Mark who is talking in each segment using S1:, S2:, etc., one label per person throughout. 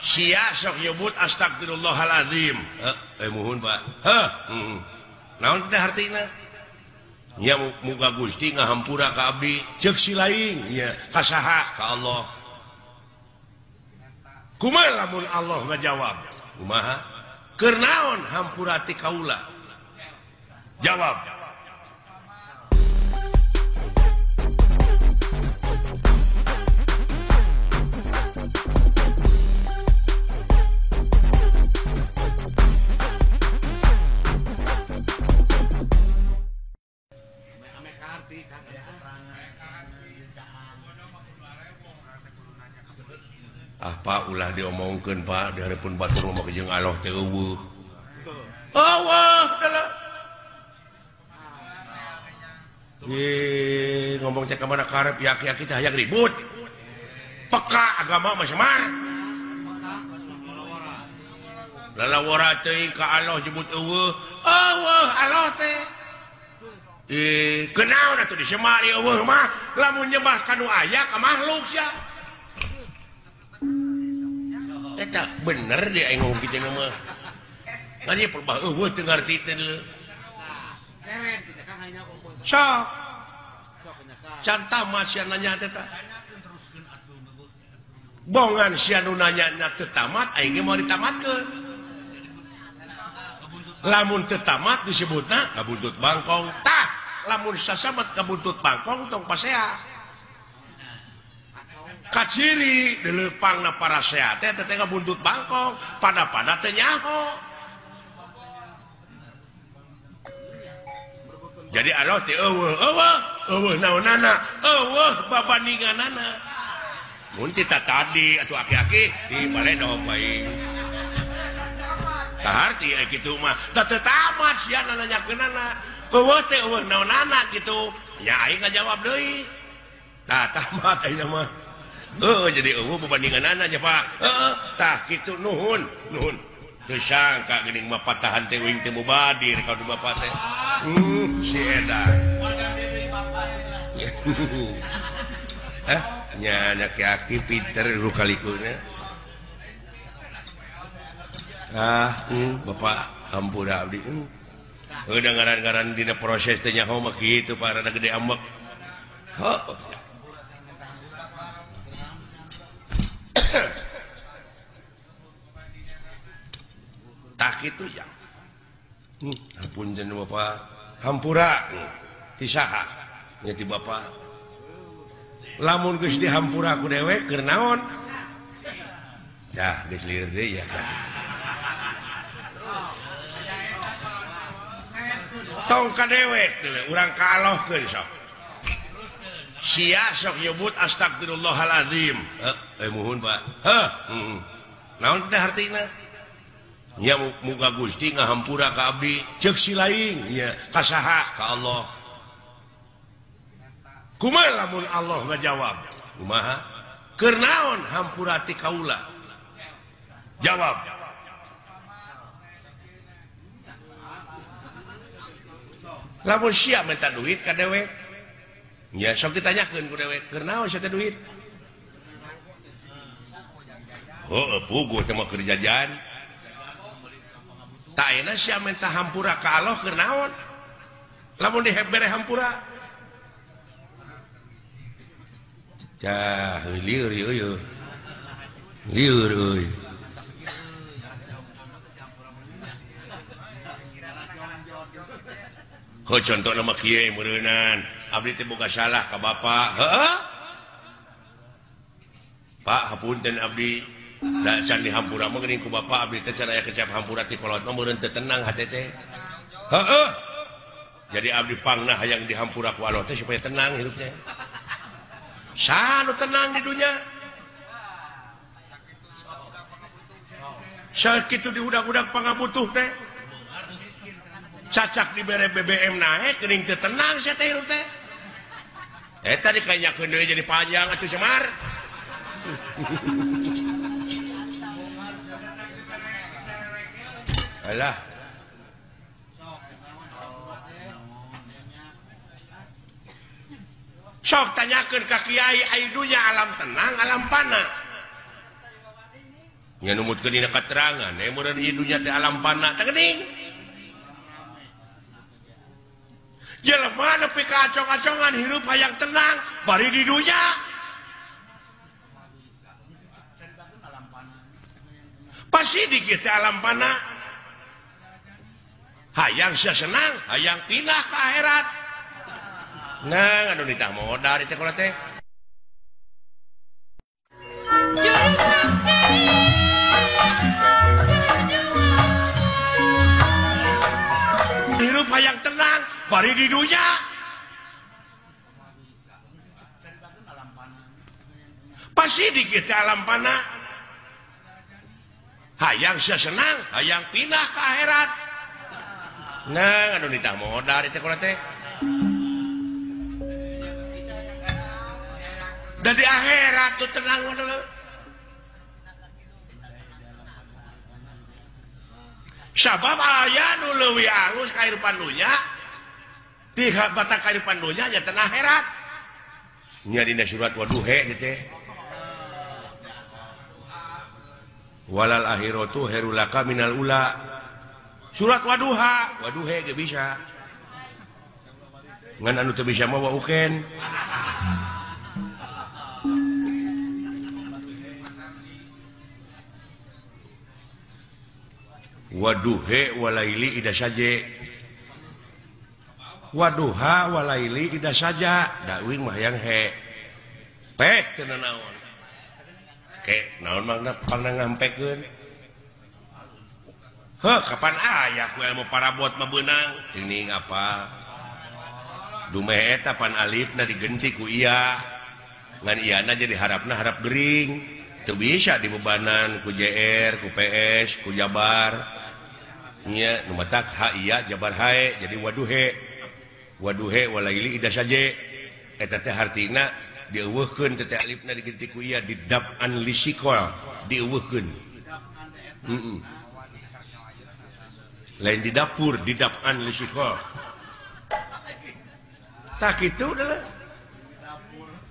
S1: Sia sok nyebut astagfirullahaladzim. Muhun Pak. Heh. Naon teh hartina? Nya muga Gusti ngahampura ka abdi. Ceuk si lain nya ka saha? Ka Allah. Kumaha lamun Allah ngajawab? Kumaha? Keur naon hampura ti kaula? Jawab. Ah Pak ulah diomongkeun Pak di hareupeun batur mah jeung Allah teh eueuh. Eueuh dalah. Ye ngomong teh ka mana karep yaki-yaki teh hayang ribut. Peka agama mah semar. Lalawara teuing ka Allah nyebut eueuh. Eueuh Allah teh. Kenaon atuh disemar eueuh mah lamun nyembah ka nu aya ka makhluk sia. Eta bener dia aing ngomong kitu mah. Ngan ieu perbah eueuh teu ngarti teh deuleu. Sok. Can tamat sia nanya teh tah. Bongan sia nu nanyana teu tamat aing ge moal ditamatkeun. Lamun teu tamat disebutna kabuntut bangkong. Tah, lamun sasamet kabuntut bangkong tong pasea. Kaciri dileupangna parasea teh teh ngabuntut bangkong pada-pada teh nyaho. Jadi Allah teh eueuh eueuh eueuh naonana eueuh babandinganana. Mun tita tadi atuh aki-aki di baredo bae. Kaharti aya kitu mah da teu tamat sia nanyakeunana. Eueuh teh eueuh naonana kitu. Nya aing ngajawab deui. Tah tamat ayeuna mah. Jadi eueuh bebandinganana nya Pak. Heeh, tah kitu nuhun, nuhun. Teu sangka geuning mah patahan teh uing teh mubadir ka du bapak teh. Si edan. Nya aki-aki pinter lu kalikuna. Ah, bapak hampura abdi. Heuh ngaran-ngaran dina proses teh nyaho mah kitu Pak rada gede ambek. Heuh. Tak itu ya. Ampun jeneng bapak hampura ti saha nya ti bapak. Lamun geus dihampura ku dewek keur naon? Dah geus lieur deui ya. Tong ka dewek deuleu urang ka Allahkeun sok. Sia sok nyebut astagfirullahaladzim. Muhun Pak. Heh. Naon teh hartina? Nya muga Gusti ngahampura ka abdi. Ceuk si lain nya ka saha? Ka Allah. Kumaha lamun Allah ngajawab? Kumaha? Keur naon hampura ti kaula? Jawab. Lamun sia minta duit ka dewek. Ya sok ditanyakeun ku dewek, keur naon sia teh duit? Heuh, puguh teh mah keur jajan. Tah ayeuna sia minta hampura ka Allah keur naon? Lamun dibere hampura. Cah, lieur euy. Lieur euy. Heuh contohna mah kieu meureunan. Abdi teh boga salah ka bapak. Heeh. Pak hapunten abdi. Da can dihampura mah geuning ku bapak abdi teh can aya kecap hampura ti kolot mah meureun teu tenang hate teh. Heeh. Jadi abdi pangna hayang dihampura ku Allah teh supaya tenang hidup teh. Saha nu tenang di dunya? Sakitu diudag-udag pangabutuh teh. Cacak dibere BBM naik geuning teu tenang sia teh hirup teh. Eta dikanyakeun deui jadi panjang atuh Semar. Alah. Sok tanyakeun ka kiai ai dunya alam tenang alam pana. Nya numutkeun dina katerangan meureun ieu dunya teh alam fana teh geuning. Jelema nepi ka acong-acongan hirup hayang tenang bari di dunya. Pasti dikit teh alam fana. Hayang sia senang, hayang pindah ke akhirat. Nah, anu ditah modar teh kula teh. Hirup hayang tenang bari di dunya. Pasti dikit teh alam fana. Hayang sia senang, hayang pindah ke akhirat. Nah, anu ditah modar teh kula teh. Dan di akhirat tuh tenang dulu. Sabab aya nu leuwih alus kahirupan dunya, tiha batak kahirupan dunya nya tenang akhirat. Nya dina surat waduhe teh. Walal akhiratu khairul laka minal ula. Surat waduha, waduhe ge bisa. Ngan anu teu bisa mah wa uken. Waduhe walaili ida saje. Waduha walaili ida saja. Da uing mah hayang he. Pek teu naon. Ke naon mangna pangna ngampekeun. Heuh kapan aya ku ilmu parabot mah beunang. Teuing apa? Dumeh eta pan alifna digenti ku iya. Ngan iyana jadi harapna harap gering. Teu bisa dibebanan ku JR, ku PS, ku Jabar. Nya nu matak ha iya Jabar hae jadi waduhe. Waduhe walaili ida saje. Eta teh hartina dieuweuhkeun teh alifna digenti ku iya didap'an lisikol dieuweuhkeun. Heeh. Lain di dapur didap'an lisikol. Tah kitu adalah.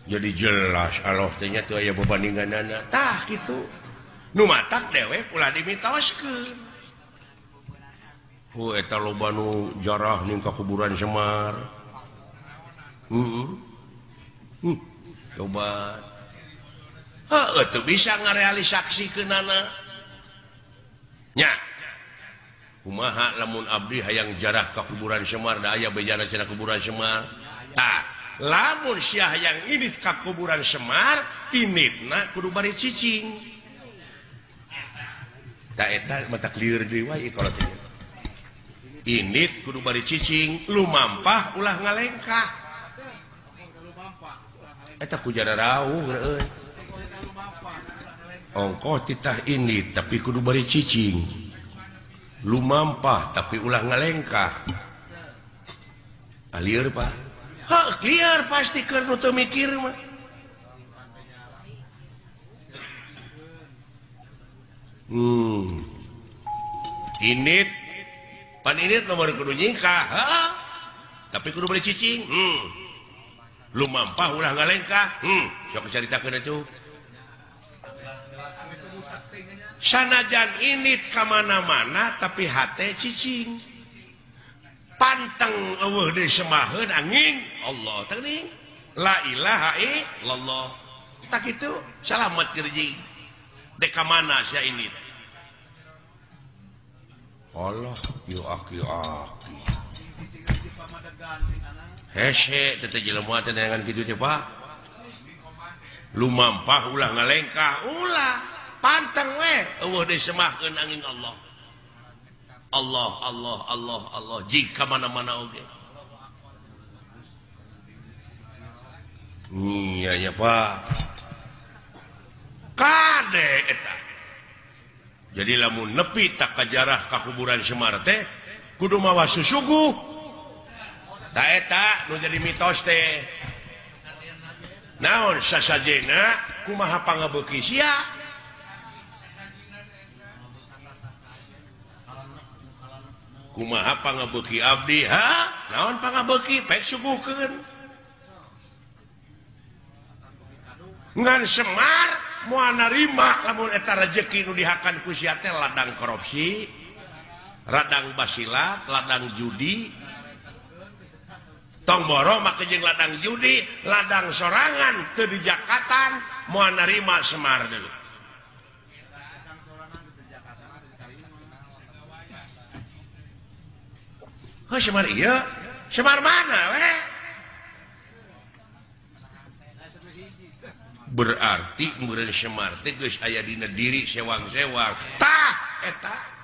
S1: Jadi jelas Allah teh nya teu aya bebandinganana. Tah kitu. Nu matak dewek ulah dimitoskeun. Hu eta loba nu jarah ning ka kuburan Semar. Heeh. Coba. Heuh teu bisa ngarealisaksikeunana. Nya. Kumaha lamun abdi hayang jarah ka kuburan Semar da aya bejana cenah kuburan Semar. Tah, lamun sia hayang ini ka kuburan Semar, initna kudu bari cicing. Ta eta mata lieur deui wae kalau teh. Init kudu bari cicing, lumampah ulah ngalengkah. Eta ku jara rauh euy. Ongkoh titah init tapi kudu bari cicing. Lumampah tapi ulah ngalengkah. Lieur Pak. Heuh, lieur pasti keur nu teu mikir mah. Init pan init nomor kudu nyingkah, heuh. Tapi kudu bari cicing. Lumampah ulah ngalengkah. Sok caritakeun atuh. Sanajan init ka mana-mana tapi hate cicing. Panteng eueuh deui semaheun angin Allah teh geuning. La ilaha illallah. Tak kitu salamet gerjing. Dek ka mana sia init? Allah yo aki-aki. Hese teh jelema teh neangan kitu teh Pak. Lumampah ulah ngalengkah ulah. Panteng we eueuh deui semahkeun angin Allah. Allah Allah Allah Allah jika mana-mana oge. Iya nya Pak. Kade eta. Jadi lamun nepi tak kajarah ka kuburan Semar teh kudu mawa susuguh. Ta eta nu jadi mitos teh. Naon sasajena kumaha pangabeuki sia? Kumaha pangabeuki abdi ha naon pangabeuki pek suguhkeun ngan Semar Moal narima lamun eta rejeki nu dihakan ku sia teh ladang korupsi, ladang basilat, ladang judi. Tong boro make jeung ladang judi, ladang sorangan teu dijakatan, moal narima Semar deui. Heuh Semar ieu, Semar mana we? Berarti meureun Semar teh geus aya dina diri sewang-sewang. Tah eta.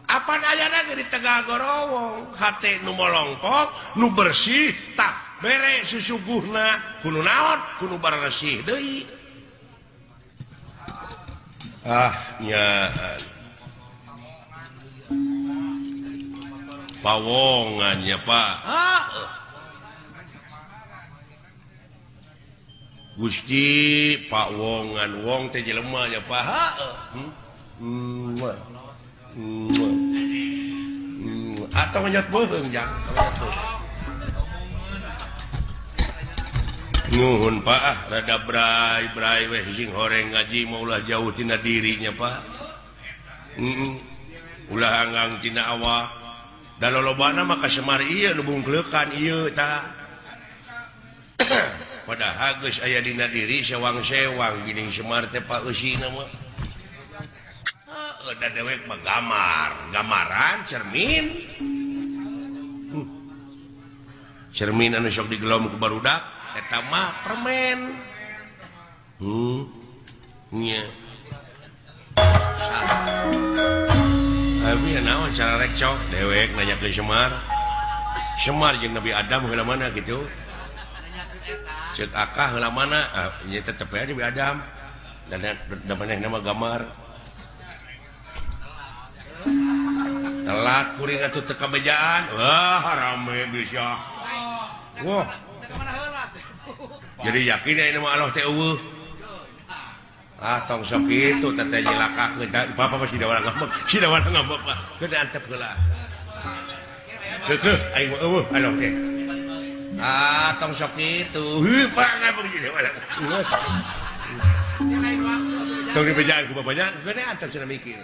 S1: Apan ayana ge di Tegal Gorowong, hate nu molongkok, nu bersih, tah bere susuguhna kudu naon, kudu baresih deui. Ah nya pawongan nya Pak. Ah. Gusti Pak Wongan wong teh jelema nya Pak. Atau nyot beuheung jang. Nuhun Pak ah rada bray-bray weh sing horeng ngaji mah ulah jauh tina dirinya Pak. Ulah anggang tina awak. Da lolobana mah ka Semar ieu nu bungkleukan ieu tah. Padahal geus aya dina diri sewang-sewang geuning Semar teh Pak eusina mah. Heuh da dewek mah gamar, gamaran cermin. Cermin anu sok digelom ku barudak eta mah permen. Nya. Abi naon cara rekcok dewek nanya ke Semar. Semar jeung Nabi Adam heula mana kitu? Cek akah heula mana? Ah, nya tetep aya Nabi Adam. Dan da manehna mah gamar. Telat kuring atuh teu kabejaan. Wah, rame bisa. Wah. Jadi yakin aya mah Allah teh eueuh. Ah, tong sok kitu teh teh nyelakakeun. Bapak mah sida warang ngambek, sida warang ngambek mah. Keun antep heula. Keukeuh aing mah eueuh Allah teh. Ah, tong sok kitu. Heuh, Pak ngambek sida warang. Tong dibejaan ku bapaknya, geus antep cenah mikir.